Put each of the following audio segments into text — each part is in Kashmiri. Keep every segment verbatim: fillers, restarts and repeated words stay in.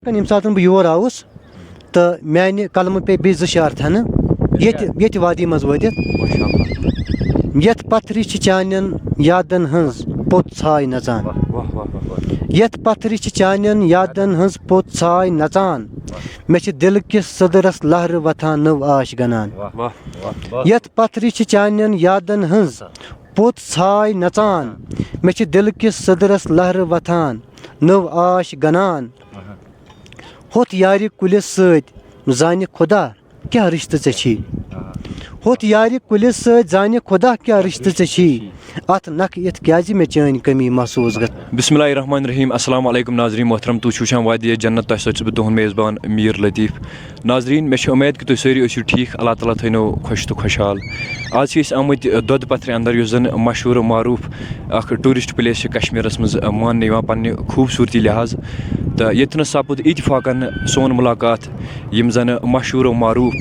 ییٚمہِ ساتہٕ بہٕ یور آوُس تہٕ میانہِ قلمہٕ پیٚیہِ بیٚیہِ زٕ شعر تھنہٕ ییٚتہِ ییٚتہِ وادی منٛز وٲتِتھ۔ یتھ پتھرِ چھِ چانٮ۪ن یادن ہٕنٛز پوٚت ژھاے نژان۔ یتھ پتھرِ چھِ چانٮ۪ن یادن ہٕنٛز پوٚت ژھاے نژان۔ مےٚ چھِ دِلہٕ کِس سٔدرس لہرٕ وۄتھان، نٔو آش گنان۔ یتھ پتھرِ چھِ چانٮ۪ن یادن ہٕنٛز پوٚت ژھاے نژان۔ مےٚ چھِ دِلہٕ کِس سٔدرس لہرٕ وۄتھان، نٔو آش گنان۔ ہۄتھ یارِ کُلِس سۭتۍ زانہِ خۄدا کیٛاہ رِشتہٕ ژےٚ چھی۔ ہۄتھ یارِ کُلِس سۭتۍ زانہِ خۄدا کیٛاہ رِشتہٕ ژےٚ چھی۔ اتھ نکھٕ یِتھ کیٛازِ مےٚ چٲنۍ کٔمی محسوٗس گژھِ۔ بسم اللہ الرحمن الرحیم۔ السلام علیکم ناظرین محترم، تُہۍ چھِو وٕچھان وادی جنت، تۄہہِ سۭتۍ چھُس بہٕ تُہُنٛد میزبان میٖر لطیف۔ ناظرین، مےٚ چھِ اُمید کہِ تُہۍ سٲری ٲسِو ٹھیٖک، اللہ تعالیٰ تھٲینو خۄش تہٕ خۄشحال۔ آز چھِ أسۍ آمٕتۍ دۄدٕ پتھرِ اندر، یُس زن مشہوٗر و معروٗف اکھ tourist place چھِ کشمیٖرس منٛز ماننہٕ یِوان پننہِ خوٗبصوٗرتی لحاظ۔ تہٕ ییٚتہِ نَس سپُد اتفاقن سون مُلاقات یِم زن مشہوٗر و معروٗف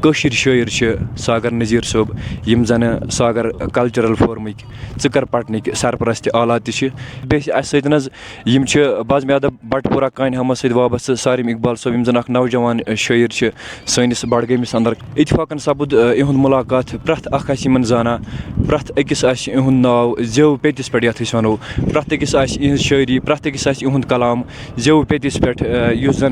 کٲشِرۍ شٲعر چھِ، ساگر نذیٖر صٲب، یِم زن ساگر cultural forumٕکۍ، ژٕ کر پٹنٕکۍ سرپرست تہِ اعلیٰ تہِ چھِ۔ بیٚیہِ چھِ اَسہِ سۭتۍ نَس یِم چھِ بزمِ ادب بٹپورہ کانہِ ہمس سۭتۍ وابستہٕ سارم اقبال صٲب، یِم زن اکھ نوجوان شٲعر چھِ سٲنِس بڈگٲمِس اندر۔ اتفاقن سپُد، آ، اِہُنٛد مُلاقات۔ پرٛٮ۪تھ اکھ آسہِ یِمن زانان، پرٛٮ۪تھ أکِس آسہِ اِہُنٛد ناو زیو پیٚتِس پٮ۪ٹھ، یتھ أسۍ ونو۔ پرٛٮ۪تھ أکِس آسہِ اِہِنٛز شٲعری، پرٛٮ۪تھ أکِس آسہِ اِہُنٛد کلام زیو پیٚتِس پٮ۪ٹھ، آ، یُس زن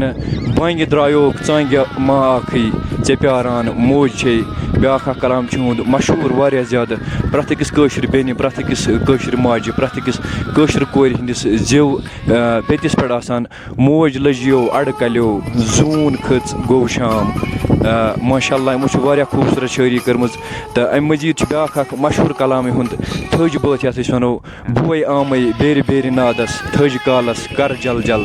بانگہِ درٛایوکھ ژانگہِ ما آکھٕے، ژےٚ پیاران موج چھے۔ بیاکھ اکھ کلام چھُ یِہُنٛد مشہوٗر واریاہ زیادٕ، پرٛٮ۪تھ أکِس کٲشرِ بیٚنہِ، پرٛٮ۪تھ أکِس کٲشرِ ماجہِ، پرٛٮ۪تھ أکِس کٲشرِ کورِ ہٕنٛدِس زیو، آ، پیٚتِس پٮ۪ٹھ آسان۔ موج لٔجیو اَڑٕ کَلیو، زوٗن کھٔژ گوٚو شام۔ آ، ماشاء اللہ، یِمو چھِ واریاہ خوٗبصوٗرت شٲعری کٔرمٕژ۔ تہٕ اَمہِ مٔزیٖد چھُ بیٛاکھ اَکھ مشہوٗر کلام یِہُنٛد، تھٔج بٲتھ یَتھ أسۍ وَنو، بوے آمَے بیرِ بیرِ نادَس، تھٔج کالَس کَر جل جل۔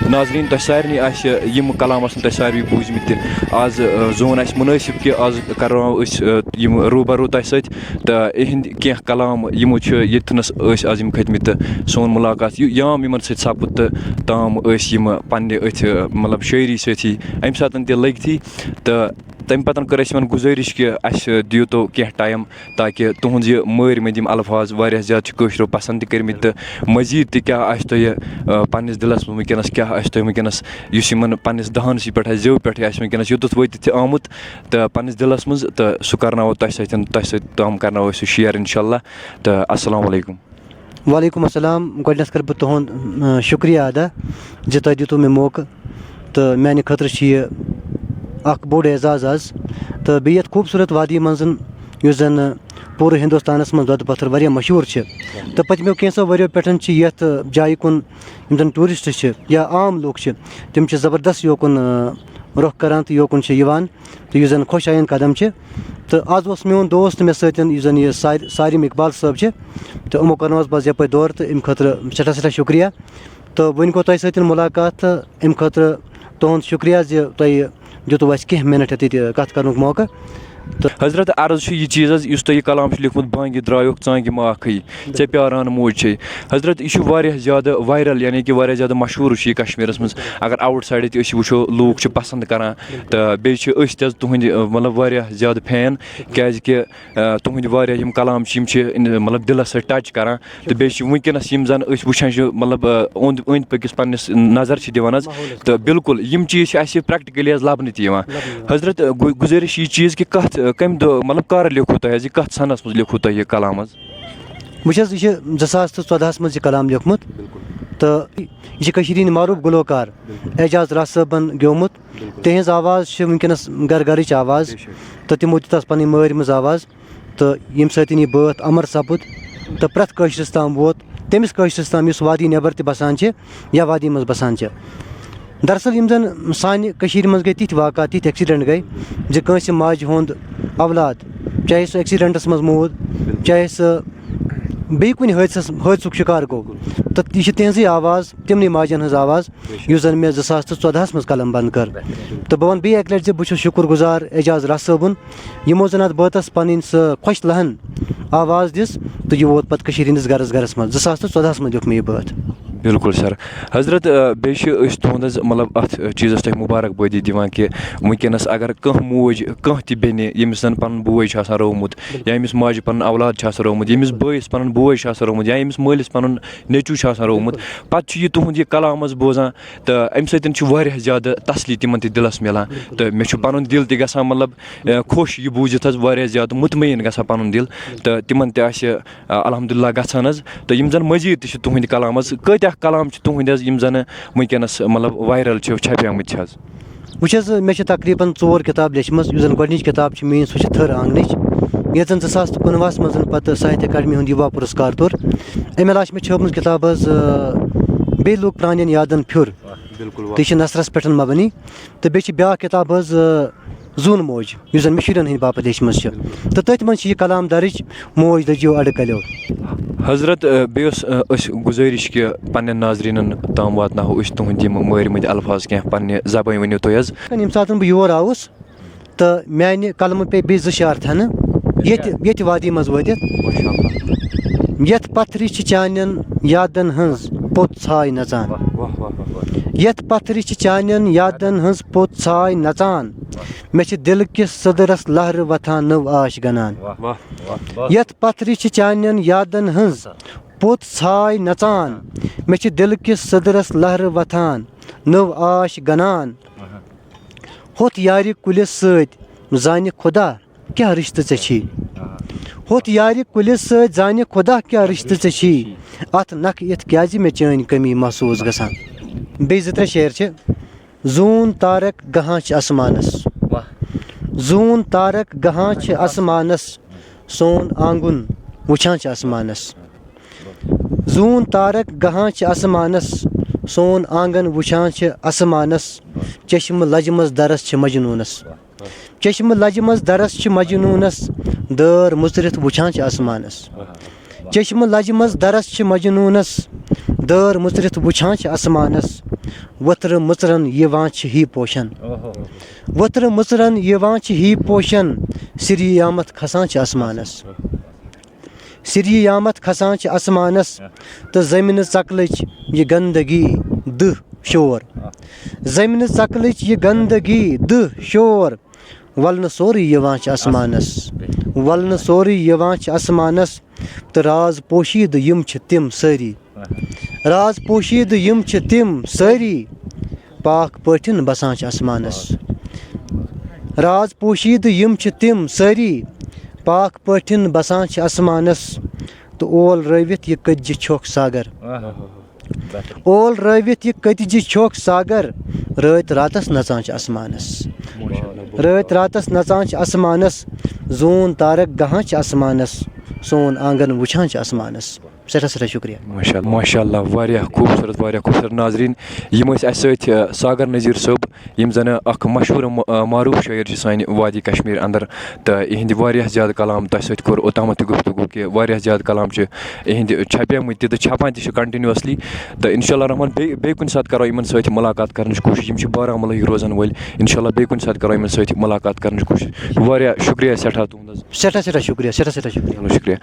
ناظریٖن، تۄہہِ سارنٕے آسہِ یِم کلام آسَن تۄہہِ سارِوٕے بوٗزمٕتۍ تہِ۔ آز، آ، زون اَسہِ مُنٲسِب کہِ آز کَرناوو أسۍ، آ، یِم روٗبَرو تۄہہِ سۭتۍ۔ تہٕ اِہِنٛدۍ کینٛہہ کلام یِمو چھِ ییٚتہِ تھنَس ٲسۍ آز یِم کھٔتۍ مٕتۍ تہٕ سون مُلاقات یہِ یام یِمَن سۭتۍ سپُد تہٕ تام ٲسۍ یِم پنٛنہِ أتھۍ، مطلب، شٲعری سۭتی اَمہِ ساتہٕ تہِ لٔگۍ تھی۔ تہٕ تَمہِ پَتہٕ کٔر اَسہِ یِمَن گُزٲرِش کہِ اَسہِ دِیِو تو کینٛہہ ٹایم، تاکہِ تُہٕنٛز یہِ مٲرۍ مٔنٛدۍ یِم الفاظ واریاہ زیادٕ چھِ کٲشرو پَسنٛد تہِ کٔرۍ مٕتۍ تہٕ مٔزیٖد تہِ کیٛاہ آسہِ تۄہہِ، آ، پنٛنِس دِلَس منٛز وٕنکیٚنَس، کیٛاہ آسہِ تۄہہِ وٕنکیٚنَس، یُس یِمَن پنٛنِس دَہَن سی پٮ۪ٹھ آسہِ، زیو پٮ۪ٹھٕے آسہِ وٕنکیٚنَس یوٚتَتھ وٲتِتھ تہِ آمُت، تہٕ پنٛنِس دِلَس منٛز، تہٕ سُہ کَرناوو تۄہہِ سۭتۍ، تۄہہِ سۭتۍ تام کَرناوو أسۍ سُہ share، اِنشاء اللہ۔ تہٕ السلام علیکم۔ وعلیکم السلام۔ گۄڈٕنٮ۪تھ کَرٕ بہٕ تُہُنٛد، اَ، شُکریہ ادا زِ تۄہہِ دِتوٗ مےٚ موقعہٕ، تہٕ میٛانہِ خٲطرٕ چھُ یہِ اَکھ بوٚڑ اعزاز آز۔ تہٕ بیٚیہِ یَتھ خوٗبصوٗرت وادی منٛز، یُس زَن پوٗرٕ ہِندُستانَس منٛز دۄدٕ پَتھٕر واریاہ مشہوٗر چھِ، تہٕ پٔتمیو کینٛژھو ؤریو پٮ۪ٹھ چھِ یَتھ جایہِ کُن یِم زَن tourist چھِ یا عام لُکھ چھِ، تِم چھِ زبردست یوکُن، آ، رۄخ کران تہٕ یوکُن چھِ یِوان، تہٕ یُس زَن خۄش آیِنٛد قدم چھِ۔ تہٕ آز اوس میون دوست مےٚ سۭتۍ، یُس زَن یہِ سار-، سارِم اقبال صٲب چھِ، تہٕ یِمو کرنووُس بہٕ آز یَپٲرۍ دورٕ، تہٕ اَمہِ خٲطرٕ سٮ۪ٹھاہ سٮ۪ٹھاہ شُکریہ۔ تہٕ وۄنۍ گوٚو تۄہہِ سۭتۍ مُلاقات، تہٕ اَمہِ خٲطرٕ تُہُنٛد شُکریہ زِ تۄہہِ دیُتوُ اَسہِ کینٛہہ minute ییٚتہِ کَتھ کَرنُک موقعہٕ۔ تہٕ حضرت، عرض چھُ یہِ چیٖز حظ، یُس تۄہہِ یہِ کلام چھُ لیوٗکھمُت، بانگہِ درٛایوکھ ژانگہِ ما آکھٕے، ژےٚ پیاران موج چھے۔ حضرت، یہِ چھُ واریاہ زیادٕ viral، یعنی کہِ واریاہ زیادٕ مشہوٗر چھُ یہِ کشمیٖرس منٛز۔ اگر outside تہِ أسۍ وٕچھو، لوٗکھ چھِ پسنٛد کران۔ تہٕ بیٚیہِ چھِ أسۍ تہِ حظ تُہٕنٛدۍ، مطلب، واریاہ زیادٕ fan، کیازِ کہِ، آ، تُہٕنٛدۍ واریاہ یِم کلام چھِ، یِم چھِ، مطلب، دِلس سۭتۍ touch کران۔ تہٕ بیٚیہِ چھِ وٕنکیٚنَس یِم زَن أسۍ وٕچھان چھِ، مطلب، آ، اوٚنٛد أنٛدۍ پٔکِس پنٛنِس نظر چھِ دِوان حظ۔ ماحولَس تہٕ منٛز۔ بِلکُل یِم چیٖز چھِ اَسہِ practically حظ لَبنہٕ تہِ یِوان۔ لَبنہٕ یِوان۔ حضرت، آ، گُ-، گُزٲرِش یہِ چیٖز کہِ کَتھ، آ، کَمہِ دۄہ، مطلب، کَر لیوٚکھوُ تۄہہِ حظ یہِ، کَتھ سَنَس منٛز لیوٚکھوُ تۄہہِ یہِ کلام حظ؟ وٕچھ حظ، یہِ چھِ زٕ ساس تہٕ ژۄدہَس منٛز یہِ کلام لیوٚکھمُت۔ بِلکُل۔ تہٕ یہِ چھِ کٔشیٖرِ ہِنٛدۍ معروٗف گُلوکار بِلکُل۔ اعجاز راز صٲبَن گیومُت۔ بِلکُل۔ تِہِنٛز آواز چھِ وٕنکیٚنَس گَرٕ گَرٕچ آواز۔ بے شک۔ تہٕ تِمو دیُت اَتھ پَنٕنۍ مٲرۍ مٕژ آواز۔ تہٕ ییٚمہِ سۭتۍ یہِ بٲتھ اَمر سَپُد تہٕ پرٛٮ۪تھ کٲشرِس تام ووت، تٔمِس کٲشرِس تام یُس وادی نٮ۪بر تہِ بَسان چھِ یا وادی منٛز بَسان چھِ۔ دراصل یِم زَن سانہِ کٔشیٖرِ منٛز گٔے تِتھۍ واقعات، تِتھۍ accident گٔے زِ کٲنٛسہِ ماجہِ ہُنٛد اولاد، چاہے سُہ accidentس منٛز موٗد، چاہے سُہ بیٚیہِ کُنہِ حٲدثس، حٲدثُک شِکار گوٚو، تہٕ یہِ چھِ تِہنٛزٕے آواز، تِمنٕے ماجن ہٕنٛز آواز، یُس زَن مےٚ زٕ ساس تہٕ ژۄدہَس منٛز قلم بنٛد کٔر۔ تہٕ بہٕ وَنہٕ بیٚیہِ اَکہِ لَٹہِ زِ بہٕ چھُس شُکُر گُزار اعجاز راز صٲبُن، یِمو زَن اَتھ بٲتَس پَنٕنۍ سۄ خۄش لہن آواز دِژ تہٕ یہِ ووت پَتہٕ کٔشیٖرِ ہِنٛدِس گَرَس گَرَس منٛز۔ زٕ ساس تہٕ ژۄدہَس منٛز لیوٚکھ مےٚ یہِ بٲتھ۔ بِلکُل سَر۔ حضرت، آ، بیٚیہِ چھِ أسۍ تُہُنٛد حظ، مطلب، اَتھ چیٖزَس تۄہہِ مُبارک بٲدی دِوان کہِ وٕنکیٚنَس اگر کانٛہہ موج، کانٛہہ تہِ بیٚنہِ، ییٚمِس زَن پَنُن بوے چھُ آسان روومُت، یا ییٚمِس ماجہِ پَنُن اولاد چھُ آسان روومُت، ییٚمِس بٲیِس پَنُن بوے چھُ آسان روومُت، یا ییٚمِس مٲلِس پَنُن نیٚچوٗ چھُ آسان روومُت، پَتہٕ چھُ یہِ تُہُنٛد یہِ کلام حظ بوزان، تہٕ اَمہِ سۭتۍ چھُ واریاہ زیادٕ تسلی تِمَن تہِ دِلَس مِلان۔ تہٕ مےٚ چھُ پَنُن دِل تہِ گژھان، مطلب، آ، خۄش یہِ بوٗزِتھ حظ، واریاہ زیادٕ مطمعین گژھان پَنُن دِل، تہٕ تِمَن تہِ آسہِ آ، الحمدللہ گژھان حظ۔ تہٕ یِم زَن مٔزیٖد تہِ چھِ تُہٕنٛدۍ کلام حظ، کۭتیٛاہ کلام چھِ تُہٕنٛدۍ حظ یِم زَن وٕنکیٚنَس، مطلب، وایرل چھِ، چھپیمٕتۍ چھِ حظ؟ وٕچھ حظ، مےٚ چھِ تقریٖباً ژور کِتاب لیچھمٕژ، یُس زَن گۄڈٕنِچ کِتاب چھِ میٛٲنۍ، سۄ چھِ تھٔر آنٛگنٕچ، یَتھ زَن زٕ ساس تہٕ کُنوُہَس منٛز پَتہٕ ساہتیہ اکیڈمی ہُنٛد یُوا پُرسکار توٚر۔ اَمہِ علاوٕ چھِ مےٚ چھٲپمٕژ کِتاب حظ، آ، بیٚیہِ لوٚگ پرٛانٮ۪ن یادَن پھیُر، بِلکُل۔ تہِ چھِ نثرَس پٮ۪ٹھ مبنی۔ تہٕ بیٚیہِ چھِ بیٛاکھ کِتاب حظ، آ، زوٗن موج، یُس زَن مےٚ شُرٮ۪ن ہٕنٛدِ باپتھ لیچھمٕژ چھِ۔ تہٕ تٔتھۍ منٛز چھِ یہِ کلام درٕج، موج دٔجِو اَڈٕ کَلیو۔ حضرت، آ، بیٚیہِ ٲس، آ، أسۍ گُزٲرِش کہِ پنٛنٮ۪ن ناظریٖنَن تام واتناوو أسۍ تُہٕنٛدۍ یِم مٲرۍ مٕتۍ الفاظ کینٛہہ پنٛنہِ زبٲنۍ، ؤنِو تُہۍ حظ۔ ییٚمہِ ساتہٕ بہٕ یور آوُس تہٕ میٛانہِ قلمہٕ پے بیٚیہِ زٕ شعر تھَنہٕ، ییٚتہِ، ییٚتہِ وادی منٛز وٲتِتھ۔ ماشاء اللہ۔ یَتھ پتھرِ چھِ چانٮ۪ن یادَن ہٕنٛز پوٚت ژھاے نژان۔ واہ، واہ، واہ، واہ، واہ۔ یَتھ پتھرِ چھِ چانٮ۪ن یادَن ہٕنٛز پوٚت ژھاے نژان۔ مےٚ چھِ دِلہٕ کِس سٔدرَس لہرٕ وۄتھان نٔو آش گنان۔ واہ، واہ، واہ، واہ۔ یَتھ پتھرِ چھِ چانٮ۪ن یادَن ہٕنٛز پوٚت ژھاے نژان۔ مےٚ چھِ دِلہٕ کِس سٔدرَس لہرٕ وۄتھان نٔو آش گنان۔ واہ۔ ہوٚتھ یارِ کُلِس سۭتۍ زانہِ خۄدا کیٛاہ رِشتہٕ ژےٚ چھی۔ ہوٚتھ یارِ کُلِس سۭتۍ زانہِ خۄدا کیٛاہ رِشتہٕ ژےٚ چھی۔ اَتھ نکھٕ یِتھ کیٛازِ مےٚ چٲنۍ کٔمی محسوٗس گژھان۔ بیٚیہِ زٕ ترٛےٚ شعر چھِ۔ زوٗن تارک گہان چھِ آسمانس۔ واہ۔ زوٗن تارک گہان چھِ آسمانس۔ سون آنگُن وٕچھان چھِ آسمانس۔ زوٗن تارک گہان چھِ آسمانس۔ سون آنگن وٕچھان چھِ آسمانس۔ چشمہٕ لجہِ منٛز درس چھِ مجنوٗنس۔ چشمہٕ لجہِ منٛز درس چھِ مجنوٗنس۔ دٲر مُژرِتھ وٕچھان چھِ آسمانس۔ چشمہٕ لجہِ منٛز درس چھِ مجنوٗنس۔ دٲر مُژرِتھ وٕچھان چھِ آسمانس۔ وۄتھرٕ مُژرن یِوان چھِ ہی پوشن۔ وۄتھرٕ مُژرن یِوان چھِ ہی پوشن۔ سِریامت کھسان چھِ آسمانس۔ سِریامت کھسان چھِ آسمانس۔ تہٕ زمینہٕ ژکلٕچ یہِ گندگی دٕہ شور۔ زمینہٕ ژکلٕچ یہِ گندگی دٕہ شور۔ ولنہٕ سورُے یِوان چھِ آسمانس۔ ولنہٕ سورُے یِوان چھِ آسمانس۔ تہٕ راز پوشیدٕ یِم چھِ تِم سٲری۔ راز پوشیدٕ یِم چھِ تِم سٲری۔ پاک پٲٹھۍ بسان چھِ آسمانس۔ راز پوشیدٕ یِم چھِ تِم سٲری۔ پاک پٲٹھۍ بسان چھِ آسمانس۔ تہٕ اول رٲوِتھ یہِ کٔتجہِ چھۄکھ ساگر۔ اول رٲوِتھ یہِ کٔتجہِ چھۄکھ ساگر۔ رٲتۍ راتس نژان چھِ آسمانس۔ رٲتۍ راتس نژان چھِ آسمانس۔ زوٗن تارک گہان چھِ آسمانس۔ سون آنگن وٕچھان چھِ آسمانس۔ سٮ۪ٹھاہ سٮ۪ٹھاہ شُکریہ۔ ماشاء اللہ، ماشاء اللہ، واریاہ خوٗبصوٗرت، واریاہ خوٗبصوٗرت۔ ناظریٖن، یِم ٲسۍ اَسہِ سۭتۍ، آ، ساگر نذیٖر صٲب، یِم زَن اَکھ مشہوٗر، آ، معروٗف شٲعر چھِ سانہِ وادی کشمیٖر اندر، تہٕ یِہِنٛدِ واریاہ زیادٕ کلام تۄہہِ سۭتۍ کوٚر اوٚتامَتھ تہِ گفتگو کہِ واریاہ زیادٕ کلام چھِ یِہِنٛدِ چھپیمٕتۍ تہِ تہٕ چھپان تہِ چھِ continuously۔ تہٕ انشاء اللہ الرحمن بیٚیہِ، بیٚیہِ کُنہِ ساتہٕ کرو یِمن سۭتۍ مُلاقات کرنٕچ کوٗشِش۔ یِم چھِ بارہمُلہٕکۍ روزن وٲلۍ۔ انشاء اللہ بیٚیہِ کُنہِ ساتہٕ کرو یِمن سۭتۍ مُلاقات کرنٕچ کوٗشِش۔ واریاہ شُکریہ سٮ۪ٹھاہ تُہُنٛد حظ۔ سٮ۪ٹھاہ سٮ۪ٹھاہ شُکریہ، سٮ۪ٹھاہ سٮ۪ٹھاہ شُکریہ۔ چلو شُکریہ۔